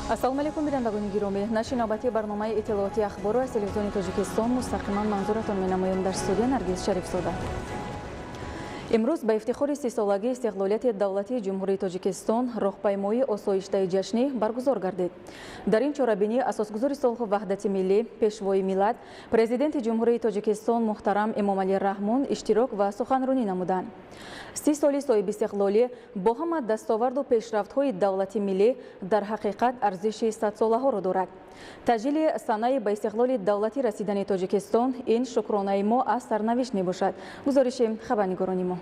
Ассалому алайкум, бинандагони гиромӣ. Нашри навбатии барномаи иттилоотии «Ахборро» аз Телевизиони Тоҷикистон мустақиман манзуратон менамоем. Дар студия Наргиз Шарифзода. Имрӯз ба ифтихори 30-солагии истиқлолияти давлатии Ҷумҳурии Тоҷикистон роҳпаймоии осоиштаи ҷашнӣ баргузор гардид. Дар ин чорабинӣ асосгузори сулҳу ваҳдати миллӣ, Пешвои миллат, Президенти Ҷумҳурии Тоҷикистон муҳтарам Эмомалӣ Раҳмон иштирок ва суханронӣ намуданд. 30 соли соҳибистиқлолӣ бо ҳама дастоварду пешрафтҳои давлати миллӣ дар ҳақиқат арзиши садсолаҳоро дорад. Таҷлили санаи ба истиқлоли давлатӣ расидани Тоҷикистон ин шукронаи мо аз сарнавишт мебошад. Гузориши хабарнигорони мо.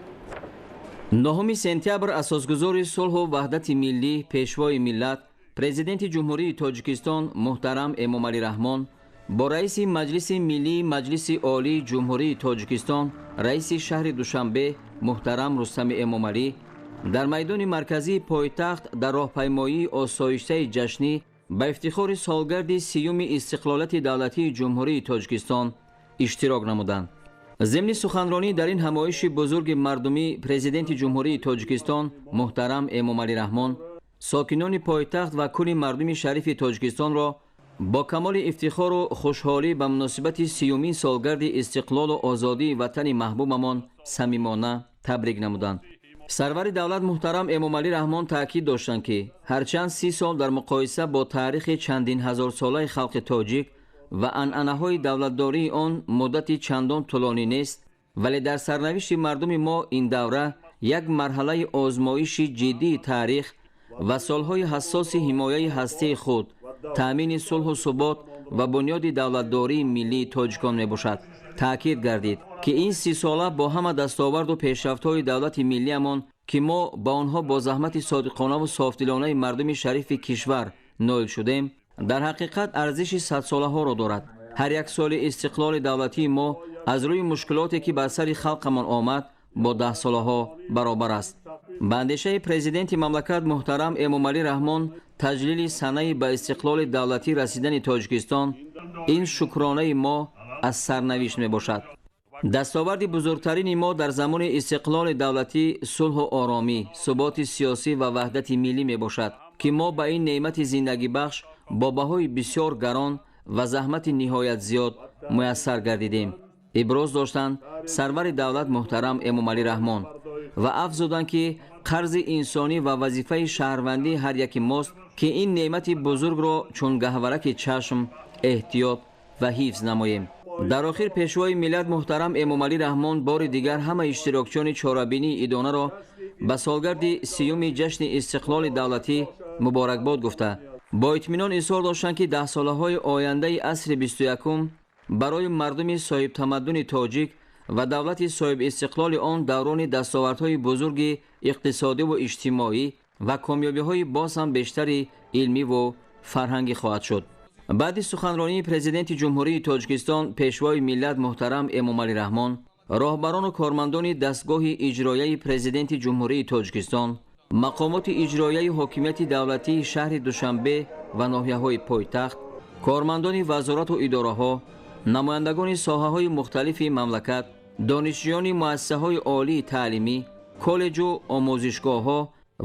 9 сентябр асосгузори сулҳу ваҳдати миллӣ, Пешвои миллат, Президенти Ҷумҳурии Тоҷикистон муҳтарам Эмомалӣ Раҳмон бо раиси Маҷлиси Миллии Маҷлиси Олии Ҷумҳурии Тоҷикистон, раиси шаҳри Душанбе муҳтарам Рустами Эмомалӣ дар майдони марказии пойтахт дар роҳпаймоии осоиштаи ҷашнӣ ба ифтихори солгарди 30-уми истиқлолияти давлатии Ҷумҳурии Тоҷикистон иштирок намуданд. Зимни суханронӣ дар ин ҳамоиши бузурги мардумӣ Президенти Ҷумҳурии Тоҷикистон муҳтарам Эмомалӣ Раҳмон сокинони пойтахт ва кулли мардуми шарифи Тоҷикистонро бо камоли ифтихору хушҳолӣ ба муносибати 30-умин солгарди истиқлолу озодии ватани маҳбубамон самимона табрик намуданд. Сарвари давлат муҳтарам Эмомалӣ Раҳмон таъкид доштанд, ки ҳарчанд 30 сол дар муқоиса бо таърихи чандин ҳазорсолаи халқи тоҷик ва анъанаҳои давлатдории он муддати чандон тӯлонӣ нест, вале дар сарнавишти мардуми мо ин давра як марҳалаи озмоиши ҷиддии таърих ва солҳои ҳассоси ҳимояи ҳастии худ, таъмини сулҳу субот ва бунёди давлатдории миллии тоҷикон мебошад. Таъкид гардид, ки ин 30-сола бо ҳама дастоварду пешрафтҳои давлати миллиамон, ки мо ба онҳо бо заҳмати содиқонаву софдилонаи мардуми шарифи кишвар ноил шудем, дар ҳақиқат арзиши садсолаҳоро дорад. Ҳар як соли истиқлоли давлатии мо аз рӯи мушкилоте, ки бар сари халқамон омад, бо даҳсолаҳо баробар аст. Ба андешаи Президенти мамлакат муҳтарам Эмомалӣ Раҳмон, таҷлили санаи ба истиқлоли давлатӣ расидани Тоҷикистон ин шукронаи мо аз сарнавишт мебошад. Дастоварди бузургтарини мо дар замони истиқлоли давлатӣ сулҳу оромӣ, суботи сиёсӣ ва ваҳдати миллӣ мебошад, ки мо ба ин неъмати зиндагибахш бо баҳои бисёр гарон ва заҳмати ниҳоят зиёд муяссар гардидем, иброз доштанд сарвари давлат муҳтарам Эмомалӣ Раҳмон ва афзуданд, ки қарзи инсонӣ ва вазифаи шаҳрвандии ҳар яки мост, ки ин неъмати бузургро чун гаҳвараки чашм эҳтиёт ва ҳифз намоем. Дар охир Пешвои миллат муҳтарам Эмомалӣ Раҳмон бори дигар ҳама иштирокчиёни чорабинии идонаро ба солгарди 30-уми ҷашни истиқлоли давлатӣ муборакбод гуфта, бо итминон изҳор доштанд, ки даҳсолаҳои ояндаи асри 21-ум барои мардуми соҳибтамаддуни тоҷик ва давлати соҳибистиқлоли он даврони дастовардҳои бузурги иқтисодиву иҷтимоӣ ва комёбиҳои боз ҳам бештари илмиву фарҳангӣ хоҳад шуд. Баъди суханронии Президенти Ҷумҳурии Тоҷикистон, Пешвои миллат муҳтарам Эмомалӣ Раҳмон, роҳбарону кормандони дастгоҳи иҷрояи Президенти Ҷумҳурии Тоҷикистон, мақомоти иҷрояи ҳокимияти давлатии шаҳри Душанбе ва ноҳияҳои пойтахт, кормандони вазорату идораҳо, намояндагони соҳаҳои мухталифи мамлакат, донишҷӯёни муассисаҳои олии таълимӣ, коллеҷу омӯзишгоҳҳо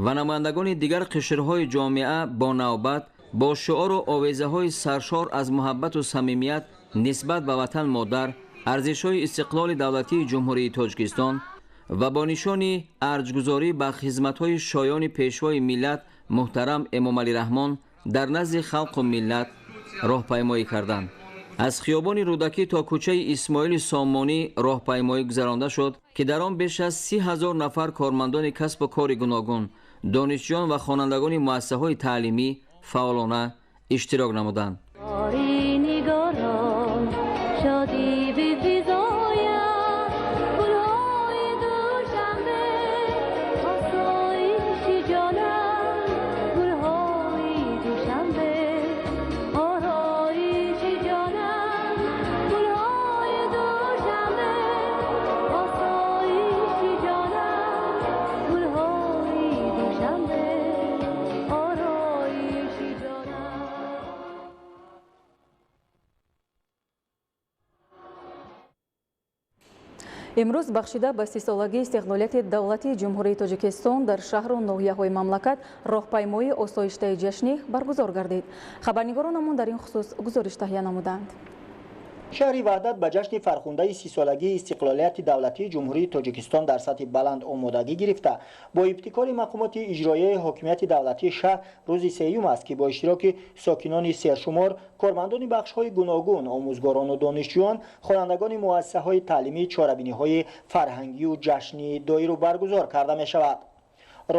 ва намояндагони дигар қишрҳои ҷомеа бо навбат бо шиору овезаҳои саршор аз муҳаббату самимият нисбат ба ватан модар, арзишҳои истиқлоли давлатии Ҷумҳурии Тоҷикистон ва бо нишони арҷгузорӣ ба хизматҳои шоёни Пешвои миллат муҳтарам Эмомалӣ Раҳмон дар назди халқу миллат роҳпаймоӣ карданд. Аз хиёбони Рӯдакӣ то кӯчаи Исмоили Сомонӣ роҳпаймоӣ гузаронда шуд, ки дар он беш аз 30 000 нафар кормандони касбу кори гуногун, донишҷӯён ва хонандагони муассисаҳои таълимӣ фаъолона иштирок намуданд. Имрӯз бахшида ба 30-солагии истиқлолияти давлатии Ҷумҳурии Тоҷикистон дар шаҳру ноҳияҳои мамлакат роҳпаймоии осоиштаи ҷашнӣ баргузор гардид. Хабарнигоронамон дар ин хусус гузориш таҳия намуданд. Шаҳри Ваҳдат ба ҷашни фархундаи 30-солагии истиқлолияти давлатии Ҷумҳурии Тоҷикистон дар сатҳи баланд омодагӣ гирифта, бо ибтикори мақомоти иҷроияи ҳокимияти давлатии шаҳр рӯзи сеюм аст, ки бо иштироки сокинони сершумор, кормандони бахшҳои гуногун, омӯзгорону донишҷӯён, хонандагони муассисаҳои таълимӣ чорабиниҳои фарҳангию ҷашнӣ доиру баргузор карда мешавад.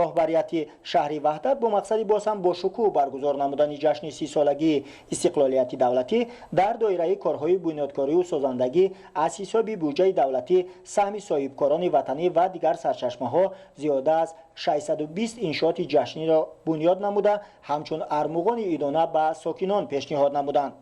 Роҳбарияти шаҳри Ваҳдат бо мақсади боз ҳам бошукӯҳ баргузор намудани ҷашни 30-солагии истиқлолияти давлатӣ дар доираи корҳои бунёдкорию созандагӣ аз ҳисоби буҷаи давлатӣ, саҳми соҳибкорони ватанӣ ва дигар сарчашмаҳо зиёда аз 620 иншооти ҷашниро бунёд намуда, ҳамчун армуғони идона ба сокинон пешниҳод намуданд.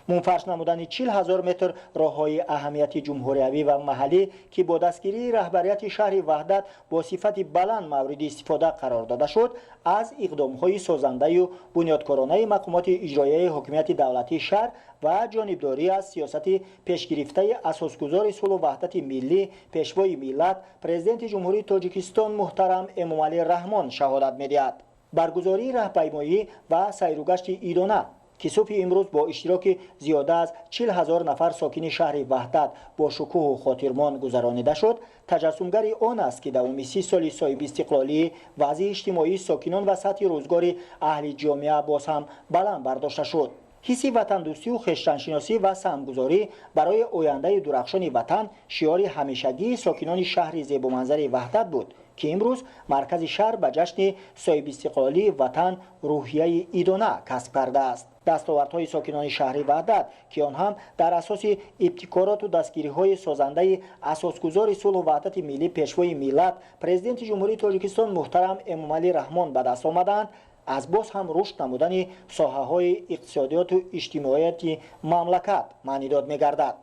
Мунфарш намудани 40 000 метр роҳҳои аҳамияти ҷумҳуриявӣ ва маҳаллӣ, ки бо дастгирии раҳбарияти шаҳри Ваҳдат бо сифати баланд мавриди истифода қарор дода шуд, аз иқдомҳои созандаю бунёдкоронаи мақомоти иҷроияи ҳокимияти давлатии шаҳр ва ҷонибдорӣ аз сиёсати пешгирифтаи асосгузори сулҳу ваҳдати миллӣ, Пешвои миллат, Президенти Ҷумҳурии Тоҷикистон муҳтарам Эмомалӣ Раҳмон шаҳодат медиҳад. Баргузории раҳпаймоӣ ва сайругашти идона, ки субҳи имрӯз бо иштироки зиёда аз 40 000 нафар сокини шаҳри Ваҳдат бо шукӯҳу хотирмон гузаронида шуд, таҷассумгари он аст, ки давоми 30 соли соҳибистиқлолӣ вазъи иҷтимоии сокинон ва сатҳи рӯзгори аҳли ҷомеа боз ҳам баланд бардошта шуд. Ҳисси ватандӯстию хештаншиносӣ ва саҳмгузорӣ барои ояндаи дурахшони ватан шиори ҳамешагии сокинони шаҳри зебоманзари Ваҳдат буд, ки имрӯз маркази шаҳр ба ҷашни соҳибистиқлолии ватан рӯҳияи идона касб кардааст. Дастовардҳои сокинони шаҳри Ваҳдат, ки он ҳам дар асоси ибтикороту дастгириҳои созандаи асосгузори сулҳу ваҳдати миллӣ, Пешвои миллат, Президенти Ҷумҳурии Тоҷикистон муҳтарам Эмомалӣ Раҳмон ба даст омадаанд, аз боз ҳам рушд намудани соҳаҳои иқтисодиёту иҷтимоияти мамлакат маънидод мегардад.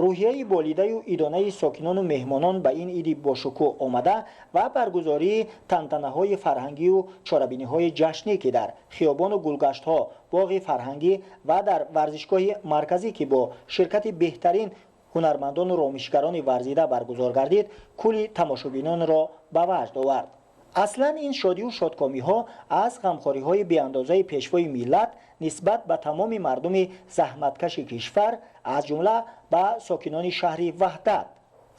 Рӯҳияи болидаю идонаи сокинону меҳмонон ба ин иди бошукӯҳ омада ва баргузории тантанаҳои фарҳангию чорабиниҳои ҷашнӣ, ки дар хиёбону гулгаштҳо, боғи фарҳангӣ ва дар варзишгоҳи марказӣ, ки бо ширкати беҳтарин ҳунармандону ромишгарони варзида баргузор гардид, кулли тамошобинонро ба ваҷд овард. Аслан ин шодию шодкомиҳо аз ғамхориҳои беандозаи Пешвои миллат нисбат ба тамоми мардуми заҳматкаши кишвар, аз ҷумла ба сокинони шаҳри Ваҳдат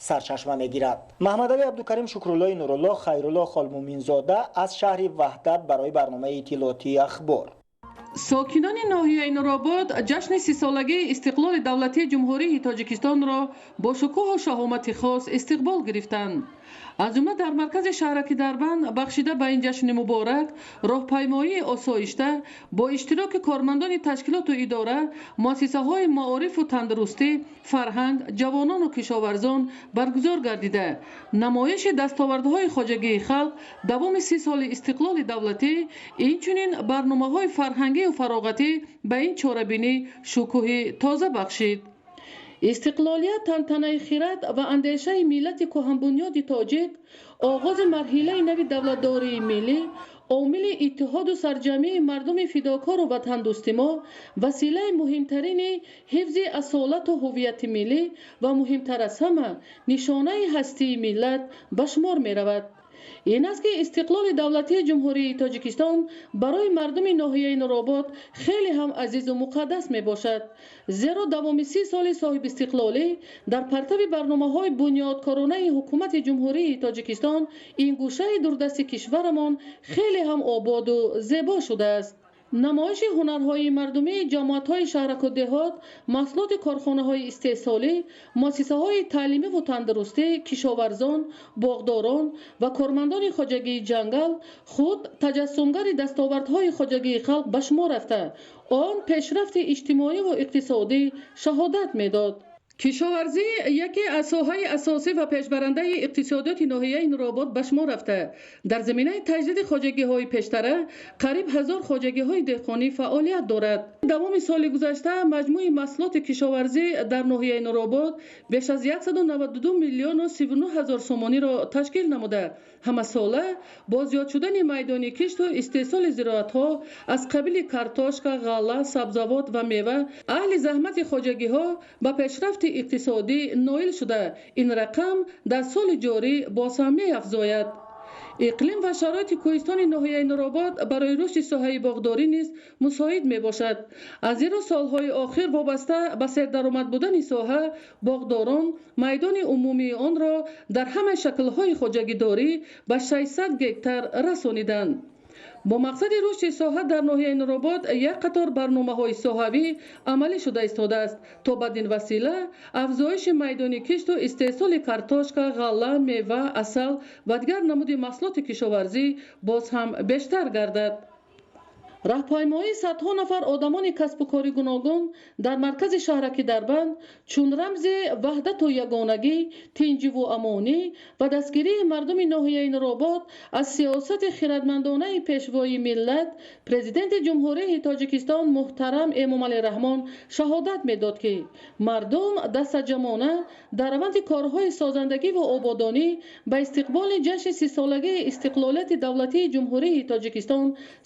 сарчашма мегирад. Маҳмадалӣ Абдукарим, Шукруллои Нурулло, Хайрулло Холмуминзода аз шаҳри Ваҳдат барои барномаи иттилоотии Ахбор. Сокинони ноҳияи Нуробод ҷашни 30-солагии истиқлоли давлатии Ҷумҳурии Тоҷикистонро бо шукӯҳу шаҳомати хос истиқбол гирифтанд. Аз ҷумла дар маркази шаҳраки Дарбанд бахшида ба ин ҷашни муборак роҳпаймоии осоишта бо иштироки кормандони ташкилоту идора, муассисаҳои маорифу тандурустӣ, фарҳанг, ҷавонону кишоварзон баргузор гардида, намоиши дастовардҳои хоҷагии халқ давоми 30 соли истиқлоли давлатӣ, инчунин барномаҳои фарҳангию фароғатӣ ба ин чорабинӣ шукӯҳи тоза бахшид. Истиқлолият тантанаи хирад ва андешаи миллати кӯҳанбунёди тоҷик, оғози марҳилаи нави давлатдории миллӣ, омили иттиҳоду сарҷамъии мардуми фидокору ватандӯсти мо, василаи муҳимтарини ҳифзи асолату ҳуввияти миллӣ ва муҳимтар аз ҳама нишонаи ҳастии миллат ба шумор меравад. Ин аст, ки истиқлоли давлатии Ҷумҳурии Тоҷикистон барои мардуми ноҳияи Нуробод хеле ҳам азизу муқаддас мебошад, зеро давоми 30 соли соҳибистиқлолӣ дар партави барномаҳои бунёдкоронаи ҳукумати Ҷумҳурии Тоҷикистон ин гӯшаи дурдасти кишварамон хеле ҳам ободу зебо шудааст. Намоиши ҳунарҳои мардумии ҷамоатҳои шаҳраку деҳот, маҳсулоти корхонаҳои истеҳсолӣ, муассисаҳои таълимиву тандурустӣ, кишоварзон, боғдорон ва кормандони хоҷагии ҷангал худ таҷассумгари дастовардҳои хоҷагии халқ ба шумор рафта, он пешрафти иҷтимоиву иқтисодӣ шаҳодат медод. Кишоварзӣ яке аз соҳаи асосӣ ва пешбарандаи иқтисодиёти ноҳияи Нуробод ба шумор рафта, дар заминаи таҷдиди хоҷагиҳои пештара қариб 1000 хоҷагиҳои деҳқонӣ фаъолият дорад. Давоми соли гузашта маҷмӯи маҳсулоти кишоварзӣ дар ноҳияи Нуробод беш аз 192 миллиону 39 ҳазор сомониро ташкил намуда, ҳамасола бо зиёд шудани майдони кишту истеҳсоли зироатҳо аз қабили картошка, ғалла, сабзавот ва мева аҳли заҳмати хоҷагиҳо ба пешрафти Рушди иқтисодӣ ноил шуда, ин рақам дар соли ҷорӣ боз ҳам меафзояд. Иқлим ва шароити кӯҳистони ноҳияи Нуробод барои рушди соҳаи боғдорӣ низ мусоид мебошад. Аз ин рӯ, солҳои охир вобаста ба сердаромад будани соҳа, боғдорон майдони умумии онро дар ҳамаи шаклҳои хоҷагидорӣ ба 600 гектар расониданд. Бо мақсади рушди соҳа дар ноҳияи Нуробод як қатор барномаҳои соҳавӣ амалӣ шуда истодааст, то бадин васила афзоиши майдони кишту истеҳсоли картошка, ғалла, мева, асал ва дигар намуди маҳсулоти кишоварзӣ боз ҳам бештар гардад. Раҳпаймоии садҳо нафар одамони касбу кори гуногун дар маркази шаҳраки Дарбанд чун рамзи ваҳдату ягонагӣ, тинҷиву амонӣ ва дастгирии мардуми ноҳияи Нуробод аз сиёсати хирадмандонаи Пешвои миллат, Президенти Ҷумҳурии Тоҷикистон муҳтарам Эмомалӣ Раҳмон шаҳодат медод, ки мардум дастаҷамъона дар раванди корҳои созандагиву ободонӣ ба истиқболи ҷашни 30-солагии истиқлолияти давлатии Ҷумҳурии Тоҷикистон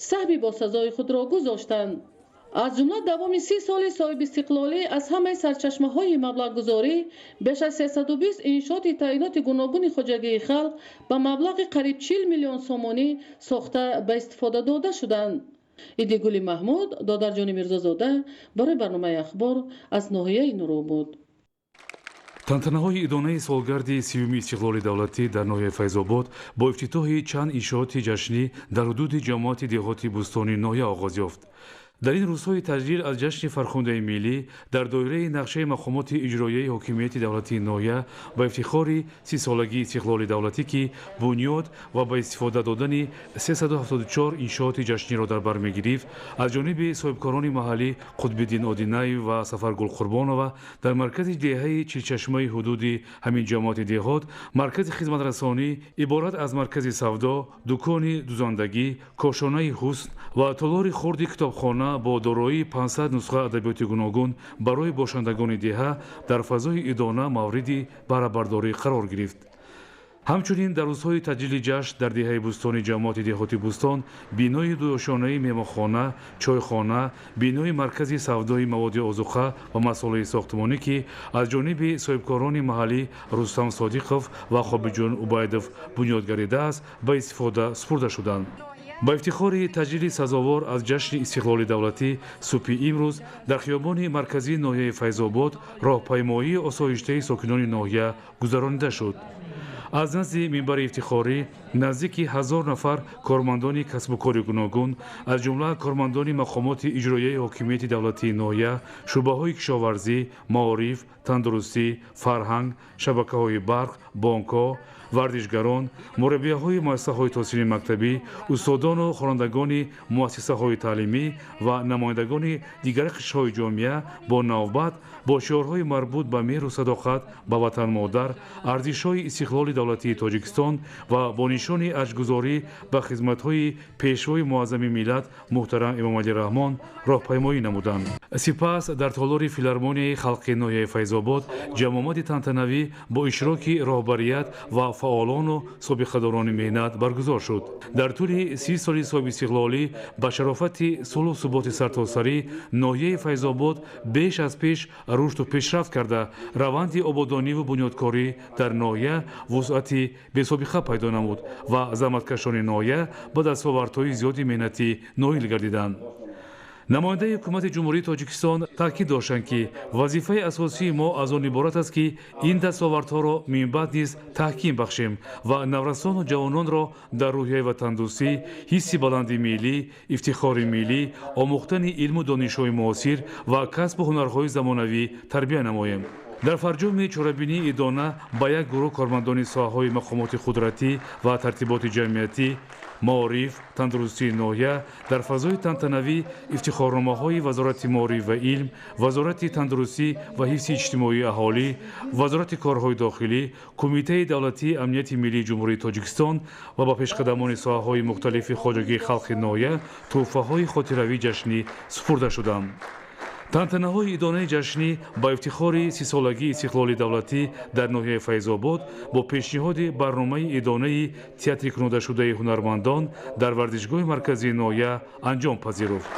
саҳми босазои худро гузоштанд. Аз ҷумла, давоми 30 соли соҳибистиқлолӣ аз ҳамаи сарчашмаҳои маблағгузорӣ беш аз 320 иншооти таъиноти гуногуни хоҷагии халқ ба маблағи қариб 40 миллион сомонӣ сохта ба истифода дода шуданд. Идигули Маҳмуд, Додарҷони Мирзозода барои барномаи «Ахбор» аз ноҳияи Нуробод. Тантанаҳои идонаи солгарди 30-уми истиқлоли давлатӣ дар ноҳияи Файзобод бо ифтитоҳи чанд иншооти ҷашнӣ дар ҳудуди ҷамоати деҳоти Бӯстони ноҳия оғоз ёфт. Дар ин рӯзҳои таҷлил аз ҷашни фархундаи миллӣ, дар доираи нақшаи мақомоти иҷроияи ҳокимияти давлатии ноҳия ба ифтихори 30-солагии истиқлоли давлатӣ, ки бунёд ва ба истифода додани 374 иншооти ҷашниро дар бар мегирифт, аз ҷониби соҳибкорони маҳаллӣ Қутбиддин Одинаев ва Сафаргул Қурбонова дар маркази деҳаи Чилчашмаи ҳудуди ҳамин ҷамоати деҳот маркази хизматрасонӣ иборат аз маркази савдо, дукони дузандагӣ, кошонаи ҳусн ва толори хурди китобхона бо дороии 500 нусха адабиёти гуногун барои бошандагони деҳа дар фазои идона мавриди баҳрабардорӣ қарор гирифт. Ҳамчунин, дар рӯзҳои таҷлили ҷашн дар деҳаи Бӯстони ҷамоати деҳоти Бӯстон бинои дуошонаи меҳмонхона, чойхона, бинои маркази савдои маводи озуқа ва масолеҳи сохтмонӣ, ки аз ҷониби соҳибкорони маҳаллӣ Рустам Содиқов ва Хобиҷон Убайдов бунёд гардидааст, ба истифода супурда шуданд. Ба ифтихори таҷлили сазовор аз ҷашни истиқлоли давлатӣ субҳи имрӯз дар хиёбони марказии ноҳияи Файзобод роҳпаймоии осоиштаи сокинони ноҳия гузаронида шуд. Аз назди минбари ифтихорӣ наздики 1000 нафар кормандони касбу кори гуногун, аз ҷумла кормандони мақомоти иҷроияи ҳокимияти давлатии ноҳия, шӯъбаҳои кишоварзӣ, маориф, тандурустӣ, фарҳанг, шабакаҳои барқ, бонкҳо, варзишгарон, мураббияҳои муассисаҳои таҳсили мактабӣ, устодону хонандагони муассисаҳои таълимӣ ва намояндагони дигар қишрҳои ҷомеа бо навбат бо шиорҳои марбут ба меҳру садоқат ба ватанмодар, арзишҳои истиқлоли давлатии Тоҷикистон ва бо нишони арҷгузорӣ ба хизматҳои Пешвои муаззами миллат муҳтарам Эмомалӣ Раҳмон роҳпаймоӣ намуданд. Сипас дар толори филармонияи халқи ноҳияи Файзобод ҷамъомади тантанавӣ бо иштироки роҳбарият ва фаъолону собиқадорони меҳнат баргузор шуд. Дар тӯли 30 соли соҳибистиқлолӣ ба шарофати сулҳу суботи сартосарӣ ноҳияи Файзобод беш аз пеш рушду пешрафт карда, раванди ободониву бунёдкорӣ дар ноҳия вусъати бесобиқа пайдо намуд ва заҳматкашони ноҳия ба дастовардҳои зиёди меҳнатӣ ноил гардиданд. Намояндаи ҳукумати Ҷумҳурии Тоҷикистон таъкид доштанд, ки вазифаи асосии мо аз он иборат аст, ки ин дастовардҳоро минбаъд низ таҳким бахшем ва наврасону ҷавононро дар рӯҳияи ватандӯстӣ, ҳисси баланди миллӣ, ифтихори миллӣ, омӯхтани илму донишҳои муосир ва касбу ҳунарҳои замонавӣ тарбия намоем. Дар фарҷоми чорабинии идона ба як гурӯҳ кормандони соҳаҳои мақомоти қудратӣ ва тартиботи ҷамъиятӣ, маориф, тандурустии ноҳия дар фазои тантанавӣ ифтихорномаҳои Вазорати маориф ва илм, Вазорати тандурустӣ ва ҳифзи иҷтимоии аҳолӣ, Вазорати корҳои дохилӣ, Кумитаи давлатии амнияти миллии Ҷумҳурии Тоҷикистон ва ба пешқадамони соҳаҳои мухталифи хоҷагии халқи ноҳия тӯҳфаҳои хотиравии ҷашнӣ супурда шуданд. Тантанаҳои идонаи ҷашнӣ ба ифтихори 30-солагии истиқлоли давлатӣ дар ноҳияи Файзобод бо пешниҳоди барномаи идонаи театрикунодашудаи ҳунармандон дар варзишгоҳи марказии ноҳия анҷом пазируфт.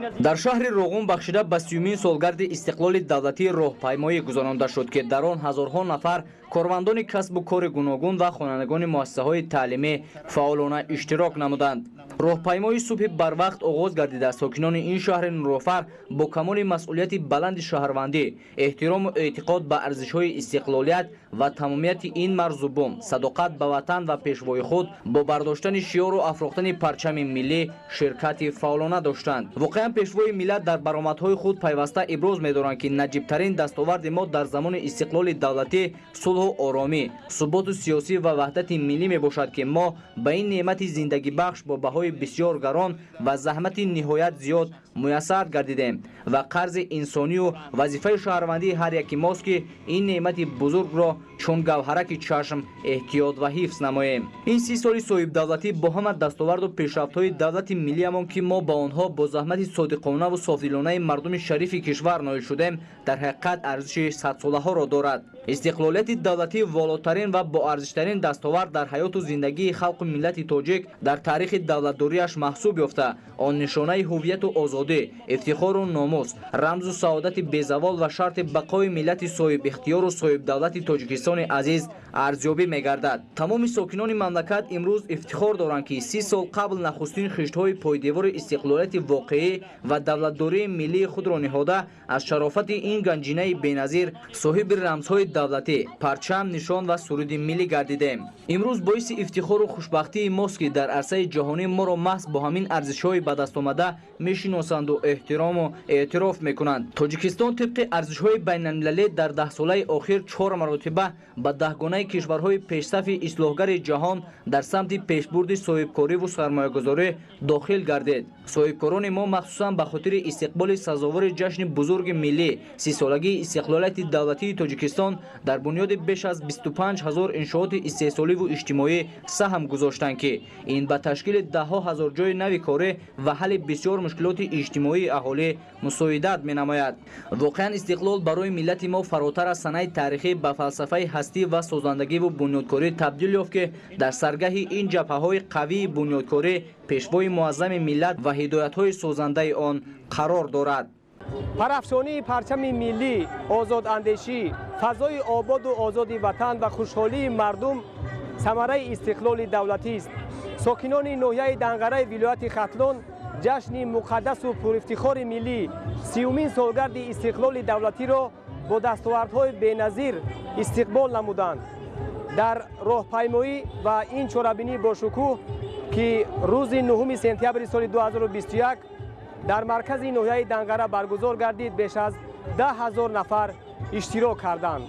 Дар шаҳри Роғун бахшида ба 30-умин солгарди истиқлоли давлатӣ роҳпаймоӣ гузаронда шуд, ки дар он ҳазорҳо нафар кормандони касбу кори гуногун ва хонандагони муассисаҳои таълимӣ фаъолона иштирок намуданд. Роҳпаймоӣ субҳи барвақт оғоз гардида, сокинони ин шаҳри нурофар бо камоли масъулияти баланди шаҳрвандӣ, эҳтирому эътиқод ба арзишҳои истиқлолият ва тамомияти ин марзу бум, садоқат ба ватан ва пешвои худ бо бардоштани шиёру афрохтани парчами миллӣ ширкати фаъолона доштанд. Воқеан, пешвои миллат дар баромадҳои худ пайваста иброз медоранд, ки наҷибтарин дастоварди мо дар замони истиқлоли давлатӣ сулҳу оромӣ, суботу сиёсӣ ва ваҳдати миллӣ мебошад, ки мо ба ин неъмати зиндагибахш бо баҳои бисёр гарон ва заҳмати ниҳоят зиёд муяссар гардидем ва қарзи инсонию вазифаи шаҳрвандии ҳар яки мост, ки ин неъмати бузургро чун гавҳараки чашм эҳтиёт ва ҳифз намоем. Ин 30 соли соҳибдавлатӣ бо ҳама дастоварду пешрафтҳои давлати миллиамон, ки мо ба онҳо бо заҳмати содиқонаву софдилонаи мардуми шарифи кишвар ноил шудем, дар ҳақиқат арзиши садсолаҳоро дорад. Истиқлолияти давлатӣ волотарин ва боарзиштарин дастовард дар ҳаёту зиндагии халқу миллати тоҷик дар таърихи давлатдориаш маҳсуб ёфта, он нишонаи ҳуввияту озодӣ, ифтихору номус, рамзу саодати безавол ва шарти бақои миллати соҳибихтиёру соҳибдавлати Тоҷикистони азиз арзёбӣ мегардад. Тамоми сокинони мамлакат имрӯз ифтихор доранд, ки 30 сол қабл нахустин хиштҳои пойдевори истиқлолияти воқеӣ ва давлатдории миллии худро ниҳода, аз шарофати ин ганҷинаи беназир соҳиби рамзҳои давлатӣ, парчам, нишон ва суруди миллӣ гардидем. Имрӯз боиси ифтихору хушбахтии мост, ки дар арсаи ҷаҳонӣ моро маҳз бо ҳамин арзишҳои ба даст омада мешиносанду эҳтирому эътироф мекунанд. Тоҷикистон тибқи арзишҳои байналмилалӣ дар даҳсолаи охир 4 маротиба ба даҳгонаи кишварҳои пешсафи ислоҳгари ҷаҳон дар самти пешбурди соҳибкориву сармоягузорӣ дохил гардид. Соҳибкорони мо махсусан ба хотири истиқболи сазовори ҷашни бузурги миллӣ, 30-солагии истиқлолияти давлатии Тоҷикистон, дар бунёди беш аз 25 ҳазор иншооти истеҳсоливу иҷтимоӣ саҳм гузоштанд, ки ин ба ташкили даҳҳо ҳазор ҷойи нави корӣ ва ҳалли бисёр мушкилоти иҷтимоии аҳолӣ мусоидат менамояд. Воқеан, истиқлол барои миллати мо фаротар аз санаи таърихӣ ба фалсафаи ҳастӣ ва созандагиву бунёдкорӣ табдил ёфт, ки дар саргаҳи ин ҷабҳаҳои қавии бунёдкорӣ пешвои муаззами миллат ва ҳидоятҳои созандаи он қарор дорад. Парафшонии парчами миллӣ, озодандешӣ, фазои ободу озоди ватан ва хушҳолии мардум самараи истиқлоли давлатист. Сокинони ноҳияи Данғараи вилояти Хатлон ҷашни муқаддасу пурифтихори миллӣ, 30-умин солгарди истиқлоли давлатиро бо дастовардҳои беназир истиқбол намуданд. Дар роҳпаймоӣ ва ин чорабинӣ бошукӯҳ, ки рӯзи 9 сентябри соли 2021 дар маркази ноҳияи Данғара баргузор гардид, беш аз 10 ҳазор нафар иштирок карданд.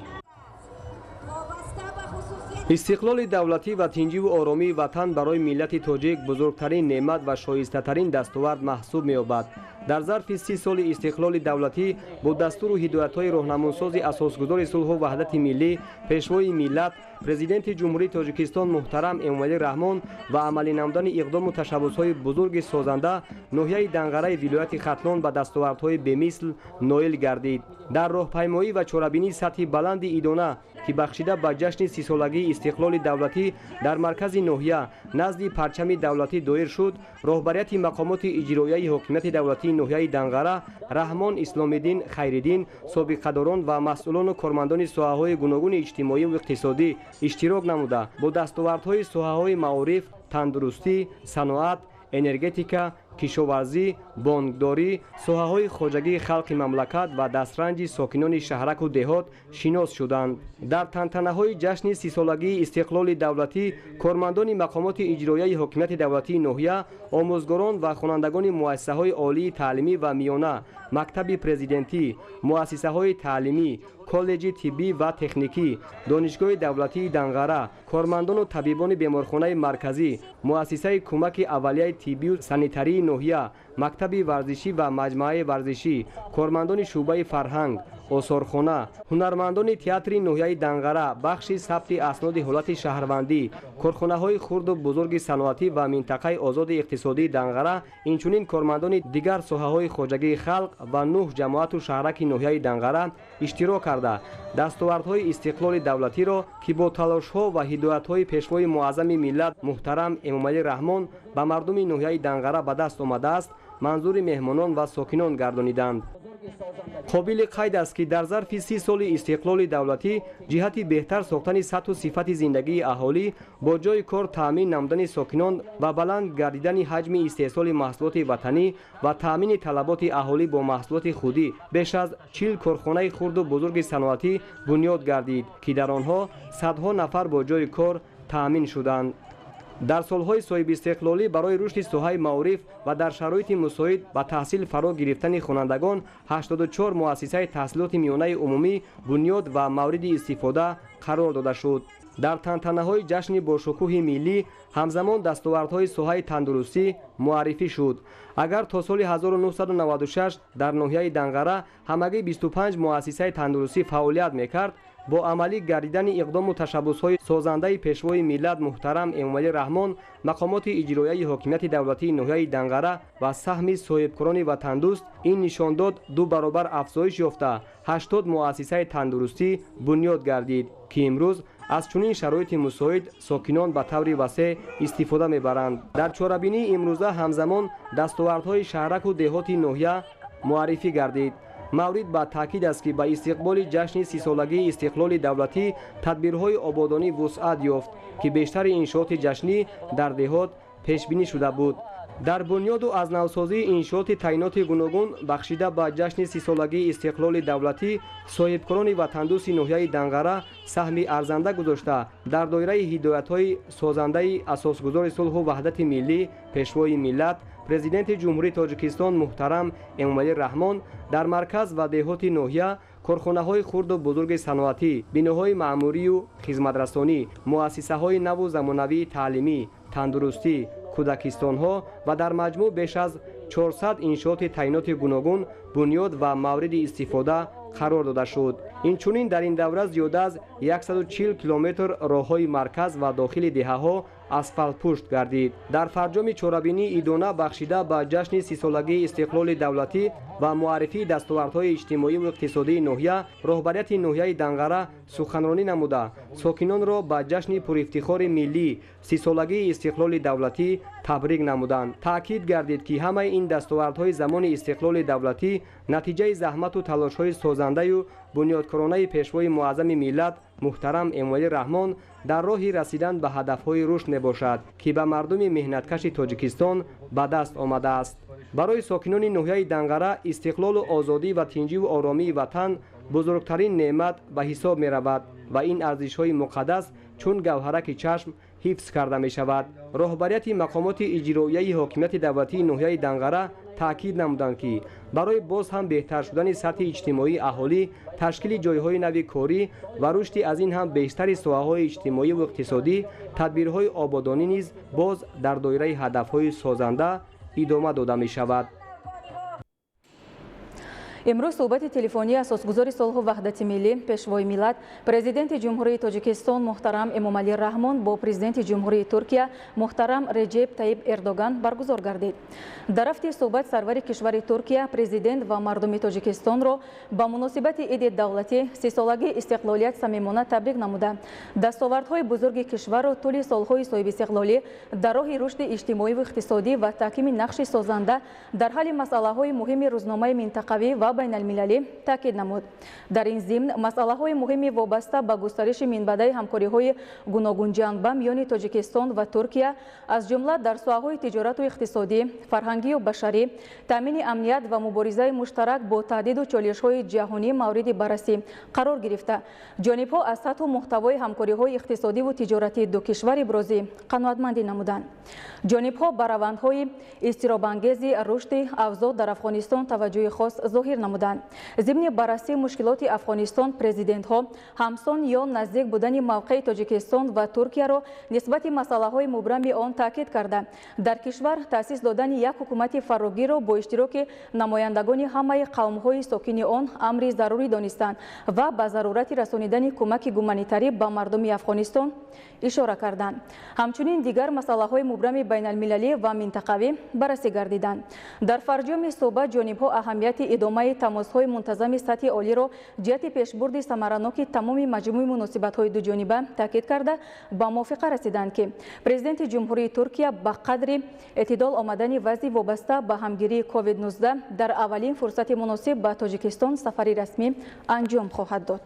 Истиқлоли давлатӣ ва тинҷиву оромии ватан барои миллати тоҷик бузургтарин неъмат ва шоистатарин дастовард маҳсуб меёбад. Дар зарфи 30 соли истиқлоли давлатӣ бо дастуру ҳидоятҳои роҳнамунсози асосгузори сулҳу ваҳдати миллӣ, пешвои миллат, президенти Ҷумҳурии Тоҷикистон муҳтарам Эмомалӣ Раҳмон ва амалӣ намудани иқдому ташаббусҳои бузурги созанда, ноҳияи Данғараи вилояти Хатлон ба дастовардҳои бемисл ноил гардид. Дар роҳпаймоӣ ва чорабинии сатҳи баланди идона, ки бахшида ба ҷашни 30-солагии истиқлоли давлатӣ дар маркази ноҳия назди парчами давлатӣ доир шуд, роҳбарияти мақомоти иҷроияи ҳокимияти давлатии ноҳияи Данғара Раҳмон Исломиддин Хайриддин, собиқадорон ва масъулону кормандони соҳаҳои гуногуни иҷтимоиву иқтисодӣ иштирок намуда, бо дастовардҳои соҳаҳои маориф, тандурустӣ, саноат, энергетика, кишоварзӣ, бонкдорӣ, соҳаҳои хоҷагии халқи мамлакат ва дастранҷи сокинони шаҳраку деҳот шинос шуданд. Дар тантанаҳои ҷашни 30-солагии истиқлоли давлатӣ кормандони мақомоти иҷроияи ҳокимияти давлатии ноҳия, омӯзгорон ва хонандагони муассисаҳои олии таълимӣ ва миёна, мактаби президентӣ, муассисаҳои таълимӣ, коллеҷи тиббӣ ва техникӣ, донишгоҳи давлатии Данғара, кормандону табибони беморхонаи марказӣ, муассисаи кӯмаки аввалияи тиббию санитарии ноҳия, мактаби варзишӣ ва маҷмӯаи варзишӣ, кормандони шӯъбаи фарҳанг, осорхона, ҳунармандони театри ноҳияи Данғара, бахши сабти асноди ҳолати шаҳрвандӣ, корхонаҳои хурду бузурги саноатӣ ва минтақаи озоди иқтисодии Данғара, инчунин кормандони дигар соҳаҳои хоҷагии халқ ва 9 ҷамоату шаҳраки ноҳияи Данғара иштирок карданд. карда, дастовардҳои истиқлоли давлатиро, ки бо талошҳо ва ҳидоятҳои Пешвои муаззами миллат муҳтарам Эмомалӣ Раҳмон ба мардуми ноҳияи Данғара ба даст омадааст, манзури меҳмонон ва сокинон гардониданд. Қобили қайд аст, ки дар зарфи 30 соли истиқлоли давлатӣ ҷиҳати беҳтар сохтани сатҳу сифати зиндагии аҳолӣ, бо ҷойи кор таъмин намудани сокинон ва баланд гардидани ҳаҷми истеҳсоли маҳсулоти ватанӣ ва таъмини талаботи аҳолӣ бо маҳсулоти худӣ беш аз 40 корхонаи хурду бузурги саноатӣ бунёд гардид, ки дар онҳо садҳо нафар бо ҷойи кор таъмин шуданд. Дар солҳои соҳибистиқлолӣ барои рушди соҳаи маориф ва дар шароити мусоид ба таҳсил фаро гирифтани хонандагон 84 муассисаи таҳсилоти миёнаи умумӣ бунёд ва мавриди истифода қарор дода шуд. Дар тантанаҳои ҷашни бошукӯҳи миллӣ ҳамзамон дастовардҳои соҳаи тандурустӣ муаррифӣ шуд. Агар то соли 1996 дар ноҳияи Данғара ҳамагӣ 25 муассисаи тандурустӣ фаъолият мекард, бо амалӣ гардидани иқдому ташаббусҳои созандаи Пешвои миллат муҳтарам Эмомалӣ Раҳмон, мақомоти иҷроияи ҳокимияти давлатии ноҳияи Данғара ва саҳми соҳибкорони ватандӯст ин нишондод ду баробар афзоиш ёфта, 80 муассисаи тандурустӣ бунёд гардид, ки имрӯз аз чунин шароити мусоид сокинон ба таври васеъ истифода мебаранд. Дар чорабинии имрӯза ҳамзамон дастовардҳои шаҳраку деҳоти ноҳия муаррифӣ гардид. Маврид ба таъкид аст, ки ба истиқболи ҷашни 30-солагии истиқлоли давлатӣ тадбирҳои ободонӣ вусъат ёфт, ки бештари иншооти ҷашнӣ дар деҳот пешбинӣ шуда буд. Дар бунёду аз навсозии иншооти таъиноти гуногун бахшида ба ҷашни 30-солагии истиқлоли давлатӣ соҳибкорони ватандӯсти ноҳияи Данғара саҳми арзанда гузошта, дар доираи ҳидоятҳои созандаи асосгузори сулҳу ваҳдати миллӣ, Пешвои миллат, Президенти Ҷумҳурии Тоҷикистон муҳтарам Эмомалӣ Раҳмон дар марказ ва деҳоти ноҳия корхонаҳои хурду бузурги саноатӣ, биноҳои маъмурию хизматрасонӣ, муассисаҳои наву замонавии таълимӣ, тандурустӣ, кӯдакистонҳо ва дар маҷмӯъ беш аз 400 иншооти таъиноти гуногун бунёд ва мавриди истифода қарор дода шуд. Инчунин дар ин давра зиёда аз 140 километр роҳҳои марказ ва дохили деҳаҳо асфалтпушт гардид. Дар фарҷоми чорабинии идона бахшида ба ҷашни 30-солагии истиқлоли давлатӣ ва муаррифии дастовардҳои иҷтимоиву иқтисодии ноҳия роҳбарияти ноҳияи Данғара суханронӣ намуда, сокинонро ба ҷашни пурифтихори миллӣ 30-солагии истиқлоли давлатӣ табрик намуданд. Таъкид гардид, ки ҳамаи ин дастовардҳои замони истиқлоли давлатӣ натиҷаи заҳмату талошҳои созандаю бунёдкоронаи Пешвои муаззами миллат муҳтарам Эмомалӣ Раҳмон дар роҳи расидан ба ҳадафҳои рушд мебошад, ки ба мардуми меҳнаткаши Тоҷикистон ба даст омадааст. Барои сокинони ноҳияи Данғара истиқлолу озодӣ ва тинҷиву оромии ватан бузургтарин неъмат ба ҳисоб меравад ва ин арзишҳои муқаддас чун гавҳараки чашм ҳифз карда мешавад. Роҳбарияти мақомоти иҷроияи ҳокимияти давлатии ноҳияи Данғара таъкид намуданд, ки барои боз ҳам беҳтар шудани сатҳи иҷтимоии аҳолӣ, ташкили ҷойҳои нави корӣ ва рушди аз ин ҳам бештари соҳаҳои иҷтимоиву иқтисодӣ тадбирҳои ободонӣ низ боз дар доираи ҳадафҳои созанда идома дода мешавад. Имрӯз суҳбати телефонии асосгузори сулҳу ваҳдати миллӣ, Пешвои миллат, Президенти Ҷумҳурии Тоҷикистон муҳтарам Эмомалӣ Раҳмон бо Президенти Ҷумҳурии Туркия муҳтарам Реҷеп Таиб Эрдоган баргузор гардид. Дар рафти суҳбат сарвари кишвари Туркия президент ва мардуми Тоҷикистонро ба муносибати иди давлатӣ 30-солагии истиқлолият самимона табрик намуда, дастовардҳои бузурги кишварро тӯли солҳои соҳибистиқлолӣ дар роҳи рушди иҷтимоиву иқтисодӣ ва таҳкими нақши созанда дар ҳалли масъалаҳои муҳими рӯзномаи минтақавӣ ва байналмилалӣ таъкид намуд. Дар ин зимн масъалаҳои муҳими вобаста ба густариши минбаъдаи ҳамкориҳои гуногунҷанба миёни Тоҷикистон ва Туркия, аз ҷумла дар соҳаҳои тиҷорату иқтисодӣ, фарҳангию башарӣ, таъмини амният ва муборизаи муштарак бо таҳдиду чолишҳои ҷаҳонӣ мавриди баррасӣ қарор гирифта, ҷонибҳо аз сатҳу муҳтавои ҳамкориҳои иқтисодиву тиҷоратии ду кишвар иброзӣ қаноатмандӣ намуданд. Ҷонибҳо ба равандҳои изтиробангези рушди авзоъ дар Афғонистон таваҷҷӯҳи хос зоҳир намуданд. Зимни баррасии мушкилоти Афғонистон президентҳо ҳамсон ё наздик будани мавқеи Тоҷикистон ва Туркияро нисбати масъалаҳои мубрами он таъкид карда, дар кишвар таъсис додани як ҳукумати фарогирро бо иштироки намояндагони ҳамаи қавмҳои сокини он амри зарурӣ донистанд ва ба зарурати расонидани кӯмаки гуманитарӣ ба мардуми Афғонистон ишора карданд. Ҳамчунин дигар масъалаҳои мубрами байналмилалӣ ва минтақавӣ баррасӣ гардиданд. Дар фарҷоми суҳбат ҷонибҳо аҳамияти идомаи Идомаи тамосҳои мунтазами сатҳи олиро ҷиҳати пешбурди самараноки тамоми маҷмӯи муносибатҳои дуҷониба таъкид карда, ба мувофиқа расиданд, ки Президенти Ҷумҳурии Туркия ба қадри эътидол омадани вазъи вобаста ба ҳамгирии COVID-19 дар аввалин фурсати муносиб ба Тоҷикистон сафари расмӣ анҷом хоҳад дод.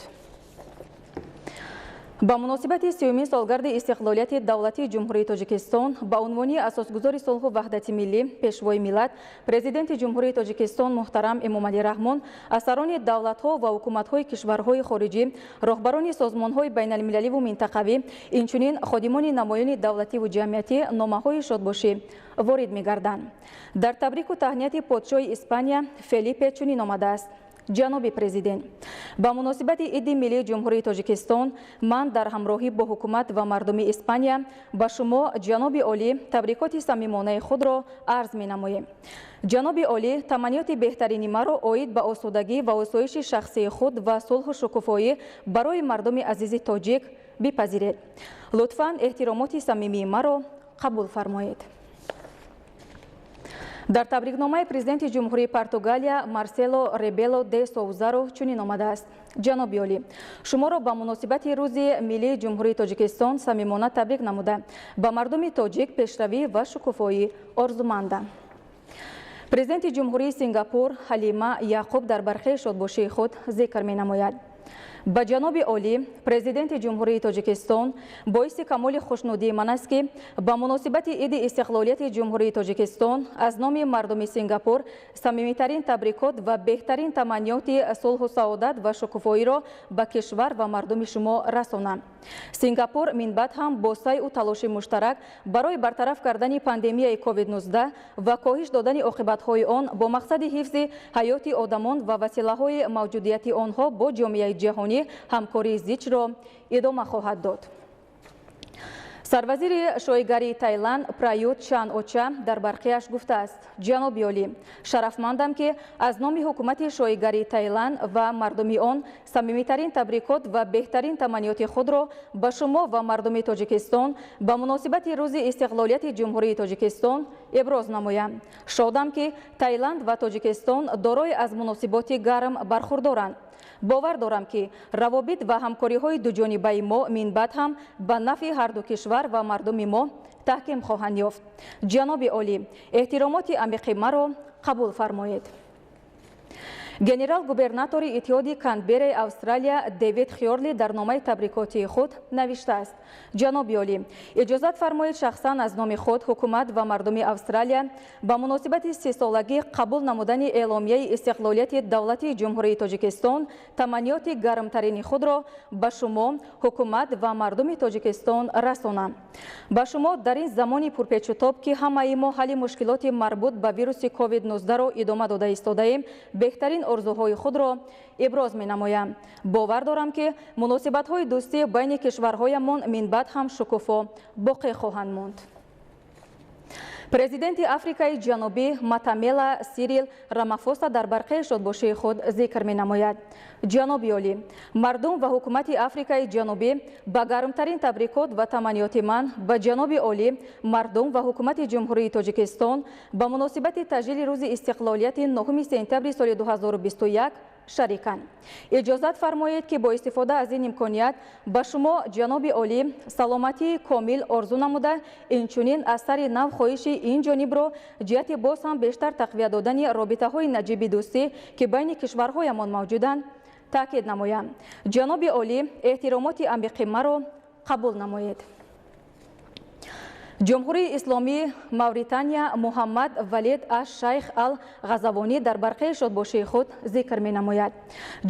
Ба муносибати сеюмин солгарди истиқлолияти давлатии Ҷумҳурии Тоҷикистон ба унвони асосгузори сулҳу ваҳдати миллӣ, Пешвои миллат, Президенти Ҷумҳурии Тоҷикистон муҳтарам Эмомалӣ Раҳмон аз сарони давлатҳо ва ҳукуматҳои кишварҳои хориҷӣ, роҳбарони созмонҳои байналмилаливу минтақавӣ, инчунин ходимони намоёни давлативу ҷамъиятӣ номаҳои шодбошӣ ворид мегарданд. Дар табрику таҳнияти подшоҳи Испания Фелипе чунин омадааст: Ҷаноби президент, ба муносибати Иди миллии Ҷумҳурии Тоҷикистон ман дар ҳамроҳӣ бо ҳукумат ва мардуми Испания ба шумо, ҷаноби олӣ, табрикоти самимонаи худро арз менамоем. Ҷаноби олӣ, таманниёти беҳтарини маро оид ба осудагӣ ва осоиши шахсии худ ва сулҳу шукуфоӣ барои мардуми азизи тоҷик бипазиред. Лутфан эҳтиромоти самимии маро қабул фармоед. Дар табрикномаи Президенти Ҷумҳурии Португалия Марсело Ребело де Соузаро чунин омадааст: Ҷаноби олӣ, шуморо ба муносибати Рӯзи миллии Ҷумҳурии Тоҷикистон самимона табрик намуда, ба мардуми тоҷик пешравӣ ва шукуфоӣ орзумандам. Президенти Ҷумҳурии Сингапур Ҳалима Яқуб дар бархеи шодбошии худ зикр менамояд: Ба ҷаноби олӣ, Президенти Ҷумҳурии Тоҷикистон, боиси камоли хушнудии ман аст, ки ба муносибати Иди истиқлолияти Ҷумҳурии Тоҷикистон аз номи мардуми Сингапур самимитарин табрикот ва беҳтарин таманниёти сулҳу саодат ва шукуфоиро ба кишвар ва мардуми шумо расонам. Сингапур минбаъд ҳам бо сайъу талоши муштарак барои бартараф кардани пандемияи COVID-19 ва коҳиш додани оқибатҳои он бо мақсади ҳифзи ҳаёти одамон ва василаҳои мавҷудияти онҳо бо ҷомеаи ҷаҳонӣ ҳамкории зичро идома хоҳад дод. Сарвазири шоҳигарии Тайланд Прают Чан Оча дар барқияш гуфтааст: Ҷаноби олӣ, шарафмандам, ки аз номи ҳукумати шоҳигарии Тайланд ва мардуми он самимитарин табрикот ва беҳтарин таманниёти худро ба шумо ва мардуми Тоҷикистон ба муносибати Рӯзи истиқлолияти Ҷумҳурии Тоҷикистон иброз намоям. Шодам, ки Тайланд ва Тоҷикистон дорои аз муносиботи гарм бархурдоранд. Бовар дорам, ки равобит ва ҳамкориҳои дуҷонибаи мо минбаъд ҳам ба нафъи ҳарду кишвар ва мардуми мо таҳким хоҳанд ёфт. Ҷаноби олӣ, эҳтиромоти амиқи маро қабул фармоед. Генерал-губернатори Иттиҳоди Канберраи Австралия Дэвид Хьорли дар номаи табрикотии худ навиштааст: Ҷаноби олӣ, иҷозат фармоед шахсан аз номи худ, ҳукумат ва мардуми Австралия ба муносибати сисолагӣ қабул намудани эъломияи истиқлолияти давлатии Ҷумҳурии Тоҷикистон таманниёти гармтарини худро ба шумо, ҳукумат ва мардуми Тоҷикистон расонам. Ба шумо дар ин замони пурпечутоб, ки ҳамаи мо ҳалли мушкилоти марбут ба вируси COVID-19-ро идома дода истодаем, беҳтарин орзуҳои худро иброз менамоям. Бовар дорам, ки муносибатҳои дӯстӣ байни кишварҳоямон минбаъд ҳам шукуфо боқӣ хоҳанд монд. Президенти Африкаи Ҷанубӣ Матамела Сирил Рамафоса дар барқияи шодбошии худ зикр менамояд: Ҷаноби олӣ, мардум ва ҳукумати Африкаи Ҷанубӣ ба гармтарин табрикот ва таманниёти ман ба ҷаноби олӣ, мардум ва ҳукумати Ҷумҳурии Тоҷикистон ба муносибати таҷлили Рӯзи истиқлолияти 9 сентябри соли 2021 шариканд. Иҷозат фармоед, ки бо истифода аз ин имконият ба шумо, ҷаноби олӣ, саломатии комил орзу намуда, инчунин аз сари нав хоҳиши ин ҷонибро ҷиҳати боз ҳам бештар тақвият додани робитаҳои наҷиби дӯстӣ, ки байни кишварҳоямон мавҷуданд, таъкид намоям. Ҷаноби олӣ, эҳтиромоти амиқи маро қабул намоед. Ҷумҳурии Исломии Мавритания Муҳаммад Валид аш Шайх ал Ғазавонӣ дар барқияи шодбошии худ зикр менамояд: